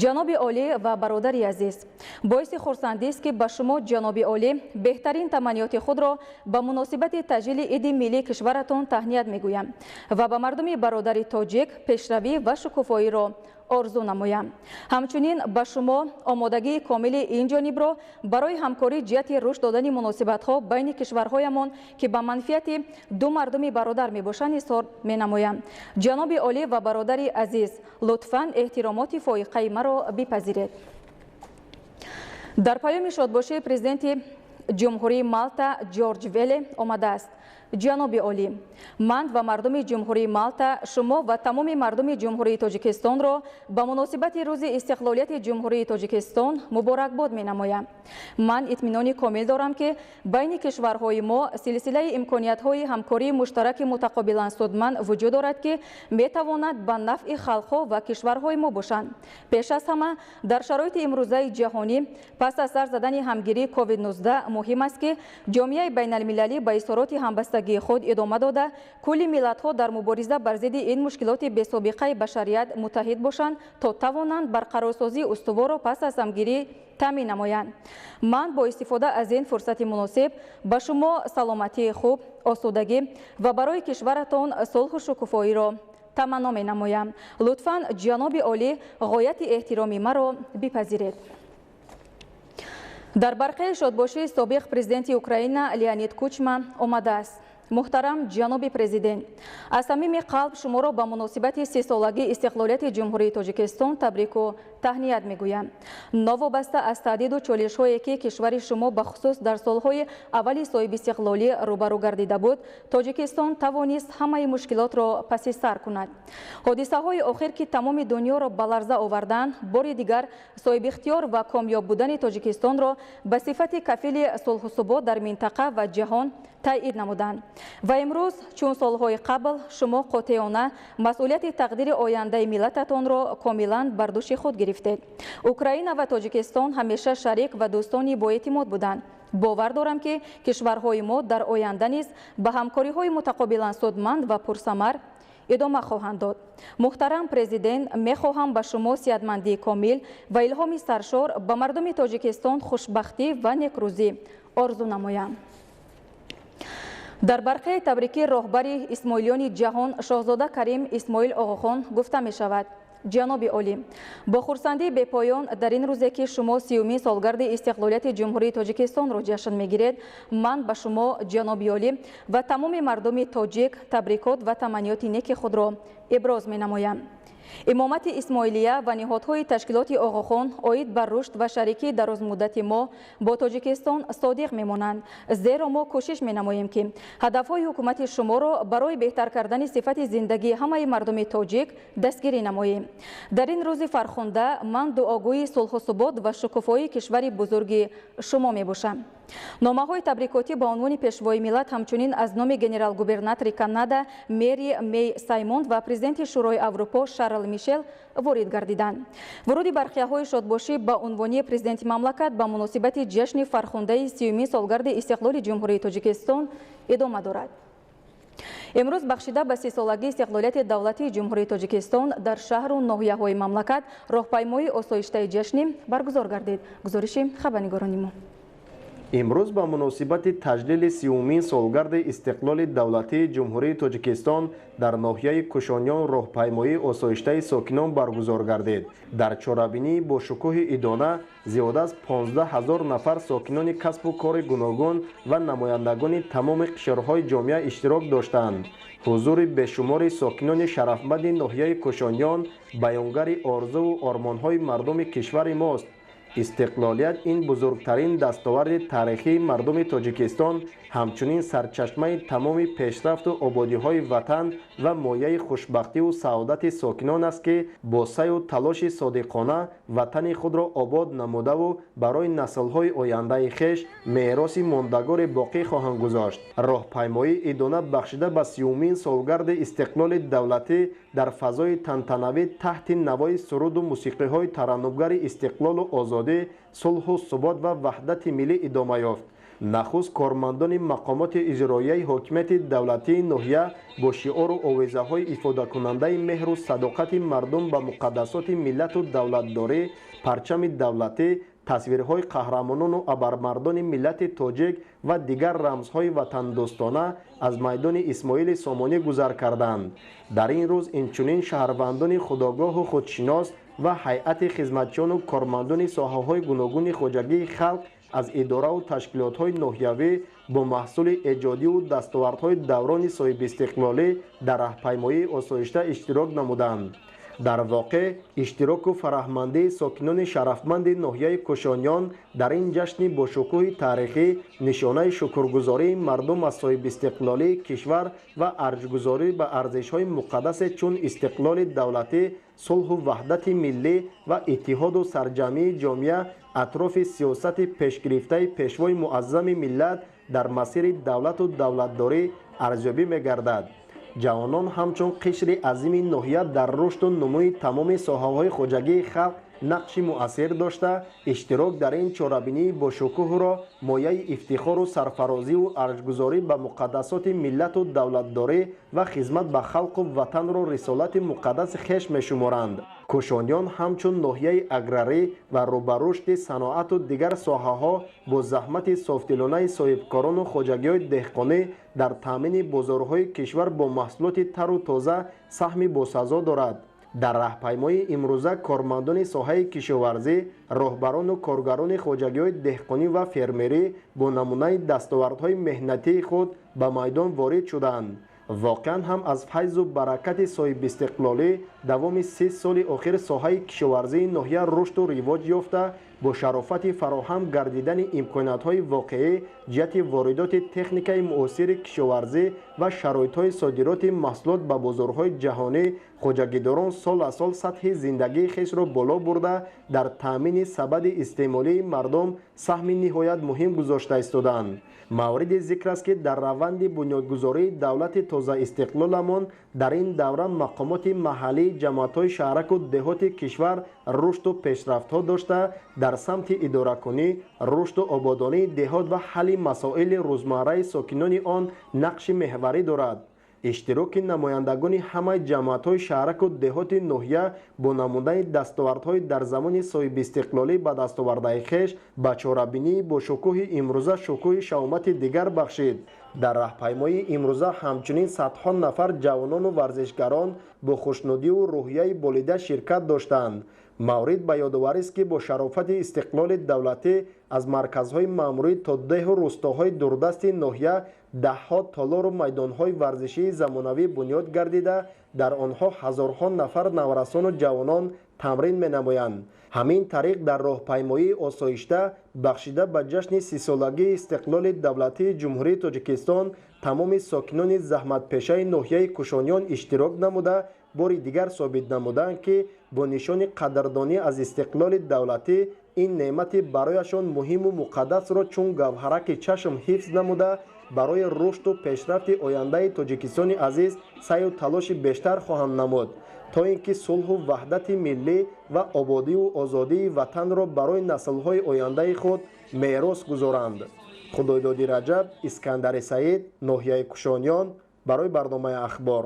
Ҷаноби олӣ ва бародари азиз, боиси хурсандист, ки ба шумо, ҷаноби олӣ, беҳтарин таманниёти худро ба муносибати таҷлили Иди миллии кишваратон таҳният мегӯям ва ба мардуми бародари тоҷик пешравӣ ва шукуфоиро орзу намоям. Ҳамчунин ба шумо омодагии комили ин ҷонибро барои ҳамкорӣ ҷиҳати рушд додани муносибатҳо байни кишварҳоямон, ки ба манфиати ду мардуми бародар мебошанд, изҳор менамоям. Ҷаноби олӣ ва бародари азиз, лутфан эҳтиромоти фоиқаи маро бипазиред. Дар паёми шодбошии Президенти Ҷумҳурии Малта Ҷорҷ Веле омадааст: Ҷаноби олӣ, ман ва мардуми Ҷумҳурии Малта шумо ва тамоми мардуми Ҷумҳурии Тоҷикистонро ба муносибати рӯзи истиқлолияти Ҷумҳурии Тоҷикистон муборакбод менамоям. Ман итминони комил дорам, ки байни кишварҳои мо силсилаи имкониятҳои ҳамкории муштараки мутақобилан судманд вуҷуд дорад, ки метавонад ба нафъи халқҳо ва кишварҳои мо бошанд. Пеш аз ҳама, дар шароити имрӯзаи ҷаҳонӣ пас аз сар задани ҳамгирии COVID-19 муҳим аст, ки ҷомеаи байналмилалӣ ба изҳороти ҳамбастагии худ идома дода, кулли миллатҳо дар мубориза бар зидди ин мушкилоти бесобиқаи башарият муттаҳид бошанд, то тавонанд барқарорсозии устуворро пас аз ҳамгирӣ таъмин намоянд. Ман бо истифода аз ин фурсати муносиб ба шумо саломатии хуб, осудагӣ ва барои кишваратон сулҳу шукуфоиро таманно менамоям. Лутфан, ҷаноби олӣ, ғояти эҳтироми маро бипазиред. Дар барқияи шодбошии собиқ президенти Украина Леонид Кучма омадааст. Муҳтарам ҷаноби президент, аз самими қалб шуморо ба муносибати 30-солагии истиқлолияти Ҷумҳурии Тоҷикистон табрику таҳният мегӯям. Новобаста аз таҳдиду чолишҳое, ки кишвари шумо бахусус дар солҳои аввали соҳибистиқлолӣ рӯбарӯ гардида буд, Тоҷикистон тавонист ҳамаи мушкилотро паси сар кунад. Ҳодисаҳои охир, ки тамоми дунёро ба ларза оварданд, бори дигар соҳибихтиёр ва комёб будани Тоҷикистонро ба сифати кафили сулҳу субот дар минтақа ва ҷаҳон таъид намуданд. Ва имрӯз, чун солҳои қабл, шумо қотеона масъулияти тақдири ояндаи миллататонро комилан бар дӯши худ гирифтед. Украина ва Тоҷикистон ҳамеша шарик ва дӯстони боэътимод буданд. Бовар дорам, ки кишварҳои мо дар оянда низ ба ҳамкориҳои мутақобилан судманд ва пурсамар идома хоҳанд дод. Муҳтарам президент, мехоҳам ба шумо сиҳатмандии комил ва илҳоми саршор, ба мардуми Тоҷикистон хушбахтӣ ва некрӯзӣ орзу намоям. Дар барқияи табрикӣ роҳбари исмоилиёни ҷаҳон шоҳзода Карим Исмоил Оғохон гуфта мешавад: Ҷаноби олӣ, бо хурсандии бепоён дар ин рӯзе, ки шумо 30-умин солгарди истиқлолияти Ҷумҳурии Тоҷикистонро ҷашн мегиред, ман ба шумо, ҷаноби олӣ, ва тамоми мардуми тоҷик табрикот ва таманниёти неки худро иброз менамоям. Имомати Исмоилия ва ниҳодҳои ташкилоти Оғохон оид ба рушд ва шарикии дарозмуддати мо бо Тоҷикистон содиқ мемонанд, зеро мо кӯшиш менамоем, ки ҳадафҳои ҳукумати шуморо барои беҳтар кардани сифати зиндагии ҳамаи мардуми тоҷик дастгирӣ намоем. Дар ин рӯзи фархунда ман дуогӯи сулҳу субот ва шукуфоии кишвари бузурги шумо мебошам. Номаҳои табрикотӣ ба унвони пешвои миллат ҳамчунин аз номи генерал-губернатори Канада Мери Мей Саймонд ва президенти Шӯрои Аврупо Шарл Мишел ворид гардиданд. Вуруди барқияҳои шодбошӣ ба унвони президенти мамлакат ба муносибати ҷашни фархундаи 30-умин солгарди истиқлоли Ҷумҳурии Тоҷикистон идома дорад. Имрӯз бахшида ба 30-солагии истиқлолияти давлатии Ҷумҳурии Тоҷикистон дар шаҳру ноҳияҳои мамлакат роҳпаймоии осоиштаи ҷашнӣ баргузор гардид. Гузориши хабарнигорони мо. Имрӯз ба муносибати таҷлили 30-умин солгарди истиқлоли давлатии Ҷумҳурии Тоҷикистон дар ноҳияи Кушониён роҳпаймоии осоиштаи сокинон баргузор гардид. Дар чорабинии бо шукӯҳи идона зиёда аз 15 000 нафар сокинони касбу кори гуногун ва намояндагони тамоми қишрҳои ҷомеа иштирок доштанд. Ҳузури бешумори сокинони шарафманди ноҳияи Кушониён баёнгари орзуву ормонҳои мардуми кишвари мост. Истиқлолият ин бузургтарин дастоварди таърихии мардуми Тоҷикистон, ҳамчунин сарчашмаи тамоми пешрафту ободиҳои ватан ва мояи хушбахтиву саодати сокинон аст, ки бо саъю талоши содиқона ватани худро обод намудаву барои наслҳои ояндаи хеш мероси мондагоре боқӣ хоҳанд гузошт. Роҳпаймоии идона бахшида ба 30-умин солгарди истиқлоли давлатӣ дар фазои тантанавӣ таҳти навои суруду мусиқиҳои тараннумгари истиқлолу озодӣ, сулҳу субот ва ваҳдати миллӣ идома ёфт. Нахуст кормандони мақомоти иҷроияи ҳокимияти давлатии ноҳия бо шиору овезаҳои ифодакунандаи меҳру садоқати мардум ба муқаддасоти миллату давлатдорӣ, парчами давлатӣ, тасвирҳои қаҳрамонону абармардони миллати тоҷик ва дигар рамзҳои ватандӯстона аз майдони Исмоили Сомонӣ гузар карданд. Дар ин рӯз инчунин шаҳрвандони худогоҳу худшинос ва ҳайати хизматчиёну кормандони соҳаҳои гуногуни хоҷагии халқ аз идораву ташкилотҳои ноҳиявӣ бо маҳсули эҷодиву дастовардҳои даврони соҳибистиқлолӣ дар раҳпаймоии осоишта иштирок намуданд. Дар воқеъ иштироку фараҳмандии сокинони шарафманди ноҳияи Кушониён дар ин ҷашни бошукӯҳи таърихӣ нишонаи шукргузории мардум аз соҳибистиқлолии кишвар ва арҷгузорӣ ба арзишҳои муқаддасе чун истиқлоли давлатӣ, сулҳу ваҳдати миллӣ ва иттиҳоду сарҷамъии ҷомеа атрофи сиёсати пешгирифтаи пешвои муаззами миллат дар масири давлату давлатдорӣ арзёбӣ мегардад. Ҷавонон ҳамчун қишри азими ноҳия дар рушду нумӯи тамоми соҳаҳои хоҷагии халқ нақши муассир дошта, иштирок дар ин чорабинии бошукӯҳро мояи ифтихору сарфарозиву арҷгузорӣ ба муқаддасоти миллату давлатдорӣ ва хизмат ба халқу ватанро рисолати муқаддаси хеш мешуморанд. Кушониён ҳамчун ноҳияи аграрӣ ва рӯ ба рушди саноату дигар соҳаҳо бо заҳмати софдилонаи соҳибкорону хоҷагиҳои деҳқонӣ дар таъмини бозорҳои кишвар бо маҳсулоти тару тоза саҳми босазо дорад. Дар раҳпаймоии имрӯза кормандони соҳаи кишоварзӣ, роҳбарону коргарони хоҷагиҳои деҳқонӣ ва фермерӣ бо намунаи дастовардҳои меҳнатии худ ба майдон ворид шуданд. Воқеан ҳам аз файзу баракати соҳибистиқлолӣ давоми 30 соли охир соҳаи кишоварзии ноҳия рушду ривоҷ ёфта, бо шарофати фароҳам гардидани имкониятҳои воқеӣ ҷиҳати воридоти техникаи муосири кишоварзӣ ва шароитҳои содироти маҳсулот ба бозорҳои ҷаҳонӣ хоҷагидорон сол аз сол сатҳи зиндагии хешро боло бурда, дар таъмини сабади истеъмолии мардум саҳми ниҳоят муҳим гузошта истодаанд. Мавриди зикр аст, ки дар раванди бунёдгузории давлати тозаистиқлоламон дар ин давра мақомоти маҳаллии ҷамоатҳои шаҳраку деҳоти кишвар рушду пешрафтҳо дошта, дар самти идоракунӣ, рушду ободонии деҳот ва ҳалли масоили рӯзмарраи сокинони он нақши меҳварӣ дорад. Иштироки намояндагони ҳамаи ҷамоатҳои шаҳраку деҳоти ноҳия бо намунаи дастовардҳои дар замони соҳибистиқлолӣ ба дастовардаи хеш ба чорабинии бошукӯҳи имрӯза шукӯҳи шаҳомати дигар бахшид. Дар раҳпаймоии имрӯза ҳамчунин садҳо нафар ҷавонону варзишгарон бо хушнудиву рӯҳияи болида ширкат доштанд. Маврид ба ёдоварист, ки бо шарофати истиқлоли давлатӣ аз марказҳои маъмурӣ то деҳу рӯстоҳои дурдасти ноҳия даҳҳо толору майдонҳои варзишии замонавӣ бунёд гардида, дар онҳо ҳазорҳо нафар наврасону ҷавонон тамрин менамоянд. Ҳамин тариқ дар роҳпаймоии осоишта бахшида ба ҷашни 30-солагии истиқлоли давлатии Ҷумҳурии Тоҷикистон тамоми сокинони заҳматпешаи ноҳияи Кушониён иштирок намуда, бори дигар собит намуданд, ки бо нишони қадрдонӣ аз истиқлоли давлатӣ ин неъмати барояшон муҳиму муқаддасро чун гавҳараки чашм ҳифз намуда, барои рушду пешрафти ояндаи Тоҷикистони азиз саъю талоши бештар хоҳанд намуд, то ин ки сулҳу ваҳдати миллӣ ва ободиву озодии ватанро барои наслҳои ояндаи худ мерос гузоранд. Худойдоди Раҷаб, Искандари Саид, ноҳияи Кушониён, барои барномаи Ахбор.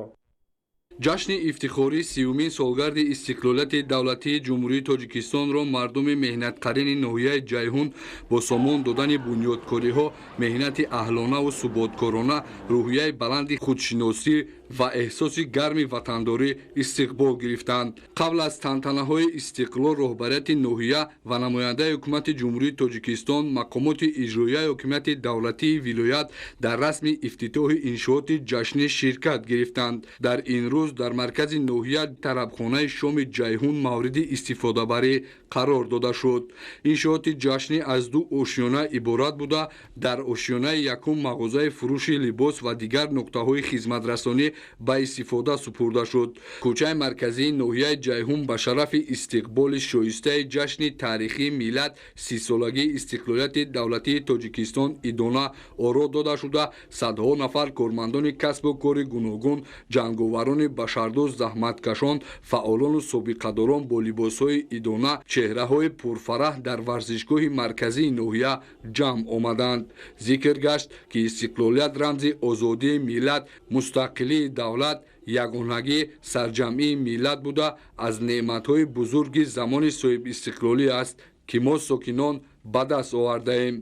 Ҷашни ифтихории 30-умин солгарди истиқлолияти давлатии Ҷумҳурии Тоҷикистонро мардуми меҳнатқарини ноҳияи Ҷайҳун бо сомон додани бунёдкориҳо, меҳнати аҳлонаву суботкорона, рӯҳияи баланди худшиносӣ ва эҳсоси гарми ватандорӣ истиқбол гирифтанд. Қабл аз тантанаҳои истиқлол роҳбарияти ноҳия ва намояндаи ҳукумати Ҷумҳурии Тоҷикистон, мақомоти иҷроияи ҳокимияти давлатии вилоят дар расми ифтитоҳи иншооти ҷашнӣ ширкат гирифтанд. Дар ин рӯз дар маркази ноҳия тарабхонаи шоми Ҷайҳун мавриди истифодабарӣ қарор дода шуд. Иншооти ҷашнӣ аз ду ошёна иборат буда, дар ошёнаи якум мағозаи фурӯши либос ва дигар нуқтаҳои хизматрасонӣ ба истифода супурда шуд. Кӯчаи марказии ноҳияи Ҷайҳун ба шарафи истиқболи шоистаи ҷашни таърихии миллат 30-солагии истиқлолияти давлатии Тоҷикистон идона оро дода шуда, садҳо нафар кормандони касбу кори гуногун, ҷанговарони башардӯст, заҳматкашон, фаъолону собиқадорон бо либосҳои идона, чеҳраҳои пурфараҳ дар варзишгоҳи марказии ноҳия ҷамъ омаданд. Зикр гашт, ки истиқлолият рамзи озодии миллат, мустақилии давлат, ягонагӣ, сарҷамъии миллат буда, аз неъматҳои бузурги замони соҳибистиқлолӣ аст, ки мо сокинон ба даст овардаем.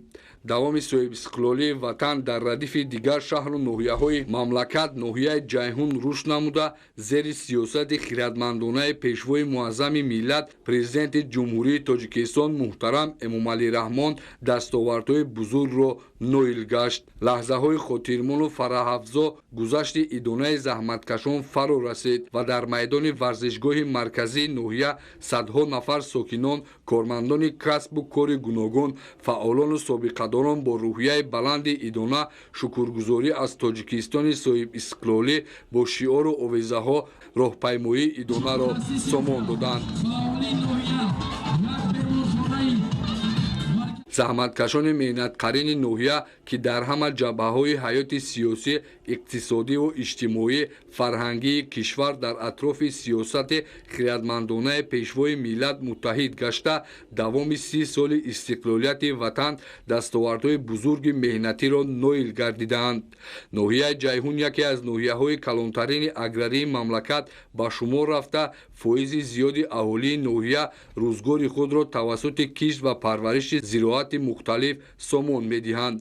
Давоми соҳибистиқлолии ватан дар радифи дигар шаҳру ноҳияҳои мамлакат ноҳияи Ҷайҳун рушд намуда, зери сиёсати хиратмандонаи пешвои муаззами миллат, президенти Ҷумҳурии Тоҷикистон муҳтарам Эмомалӣ Раҳмон дастовардҳои бузургро ноил гашт. Лаҳзаҳои хотирмону фараҳафзо гузашти идонаи заҳматкашон фаро расид ва дар майдони варзишгоҳи марказии ноҳия садҳо нафар сокинон, кормандони касбу кори гуногун, фаъолону собиқадорон бо рӯҳияи баланди идона шукргузорӣ аз Тоҷикистони соҳибистиқлолӣ бо шиору овезаҳо роҳпаймоии идонаро сомон доданд. Заҳматкашони меҳнатқарини ноҳия, ки дар ҳама ҷабҳаҳои ҳаёти сиёсӣ, иқтисодиву иҷтимоӣ, фарҳангии кишвар дар атрофи сиёсати хирадмандонаи пешвои миллат муттаҳид гашта, давоми 30 соли истиқлолияти ватан дастовардҳои бузурги меҳнатиро ноил гардидаанд. Ноҳияи Ҷайҳун яке аз ноҳияҳои калонтарини аграрии мамлакат ба шумор рафта, фоизи зиёди аҳолии ноҳия рӯзгори худро тавассути кишт ва парвариши зироати мухталиф сомон медиҳанд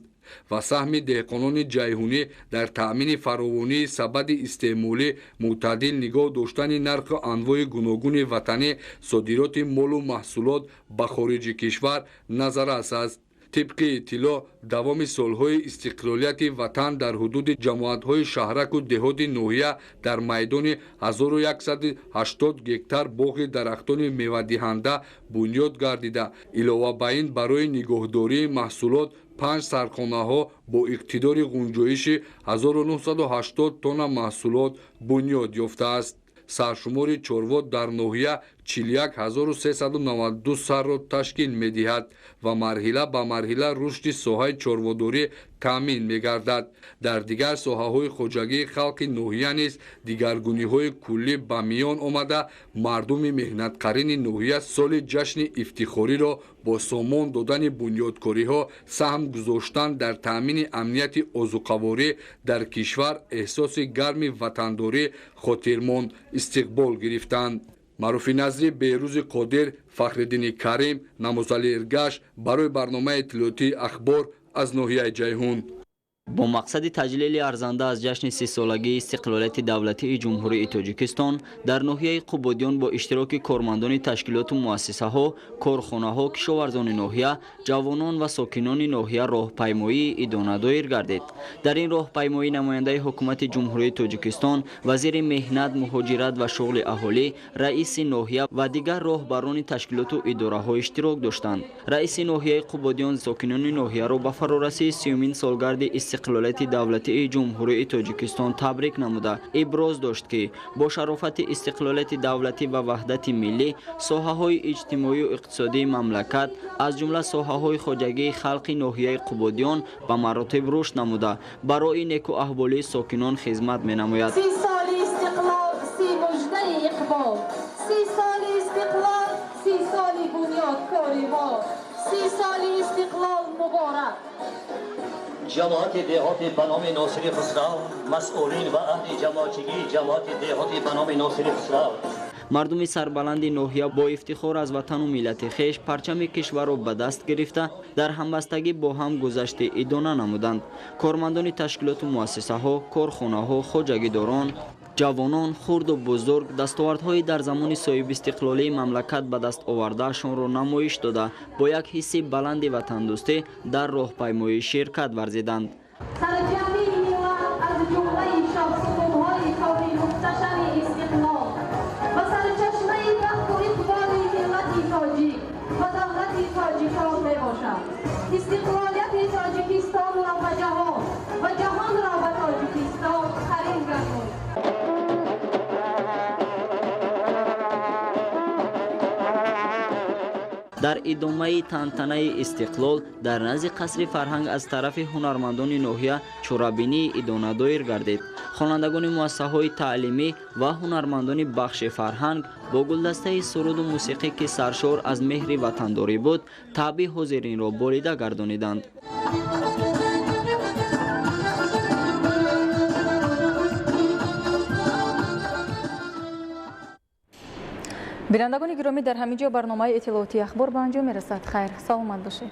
ва саҳми деҳқонони ҷайҳунӣ дар таъмини фаровонии сабади истеъмолӣ, мӯътадил нигоҳ доштани нарху анвои гуногуни ватанӣ, содироти молу маҳсулот ба хориҷи кишвар назаррас аст. Тибқи иттилоъ, давоми солҳои истиқлолияти ватан дар ҳудуди ҷамоатҳои шаҳраку деҳоти ноҳия дар майдони 1180 гектар боғи дарахтони мевадиҳанда бунёд гардида, илова ба ин барои нигоҳдории маҳсулот 5 сархонаҳо бо иқтидори ғунҷоиши 1980 тонна маҳсулот бунёд ёфтааст. Саршумори чорво дар ноҳия 41392 сарро ташкил медиҳад ва марҳила ба марҳила рушди соҳаи чорводорӣ таъмин мегардад. Дар дигар соҳаҳои хоҷагии халқи ноҳия низ дигаргуниҳои куллӣ ба миён омада, мардуми меҳнатқарини ноҳия соли ҷашни ифтихориро бо сомон додани бунёдкориҳо, саҳм гузоштан дар таъмини амнияти озуқаворӣ дар кишвар, эҳсоси гарми ватандорӣ хотирмон истиқбол гирифтанд. Маъруфи Назри, Беҳрӯзи Қодир, Фахриддини Карим, Намозали Иргаш барои барномаи иттилоотии Ахбор аз ноҳияи Ҷайҳун. Бо мақсади таҷлили арзанда аз ҷашни 30-солагии истиқлолияти давлатии Ҷумҳурии Тоҷикистон дар ноҳияи Қубодиён бо иштироки кормандони ташкилоту муассисаҳо, корхонаҳо, кишоварзони ноҳия, ҷавонон ва сокинони ноҳия роҳпаймоии идона доир гардид. Дар ин роҳпаймоӣ намояндаи ҳукумати Ҷумҳурии Тоҷикистон, вазири меҳнат, муҳоҷират ва шуғли аҳолӣ, раиси ноҳия ва дигар роҳбарони ташкилоту идораҳо иштирок доштанд. Раиси ноҳияи Қубодиён сокинони ноҳияро ба фарорасии 30-умин солгарди истиқлолияти давлатии Ҷумҳурии Тоҷикистон табрик намуда, иброз дошт, ки бо шарофати истиқлолияти давлатӣ ва ваҳдати миллӣ соҳаҳои иҷтимоию иқтисодии мамлакат, аз ҷумла соҳаҳои хоҷагии халқи ноҳияи Қубодиён ба маротиб рушд намуда, барои некуаҳволии сокинон хизмат менамояд. 30 соли истиқлол, 30 муждаи иқбол, 30 соли истиқлол, 30 соли бунёдкори мо, 30 соли истиқлол муборак. Ҷамоати деҳоти ба номи Носири Хусрав, масъулин ва аҳли ҷамоатчигии ҷамоати деҳоти ба номи Носири Хусрав. Мардуми сарбаланди ноҳия бо ифтихор аз ватану миллати хеш парчами кишварро ба даст гирифта, дар ҳамбастагӣ бо ҳам гузашти идона намуданд. Кормандони ташкилоту муассисаҳо, корхонаҳо, хоҷагидорон, ҷавонон, хурду бузург дастовардҳои дар замони соҳибистиқлолии мамлакат ба даст овардаашонро намоиш дода, бо як ҳисси баланди ватандӯстӣ дар роҳпаймоӣ ширкат варзиданд. Сарҷамъи миллат аз ҷумлаи шоҳсутунҳои кори мухташами истиқлол ва сарчашмаи бахту иқболи миллати тоҷик ва давлати тоҷикон мебошад. Истиқлолияти Тоҷикистонро ба ҷаҳон ва ҷаҳонро ба Тоҷикистон қарин гардонид. Дар идомаи тантанаи истиқлол дар назди қасри фарҳанг аз тарафи ҳунармандони ноҳия чорабинии идона доир гардид. Хонандагони муассисаҳои таълимӣ ва ҳунармандони бахши фарҳанг бо гулдастаи суруду мусиқӣ, ки саршор аз меҳри ватандорӣ буд, таъби ҳозиринро болида гардониданд. Бинандагони гиромӣ, дар ҳамин ҷо барномаи иттилоотии Ахбор ба анҷом мерасад. Хайр, саломат бошед.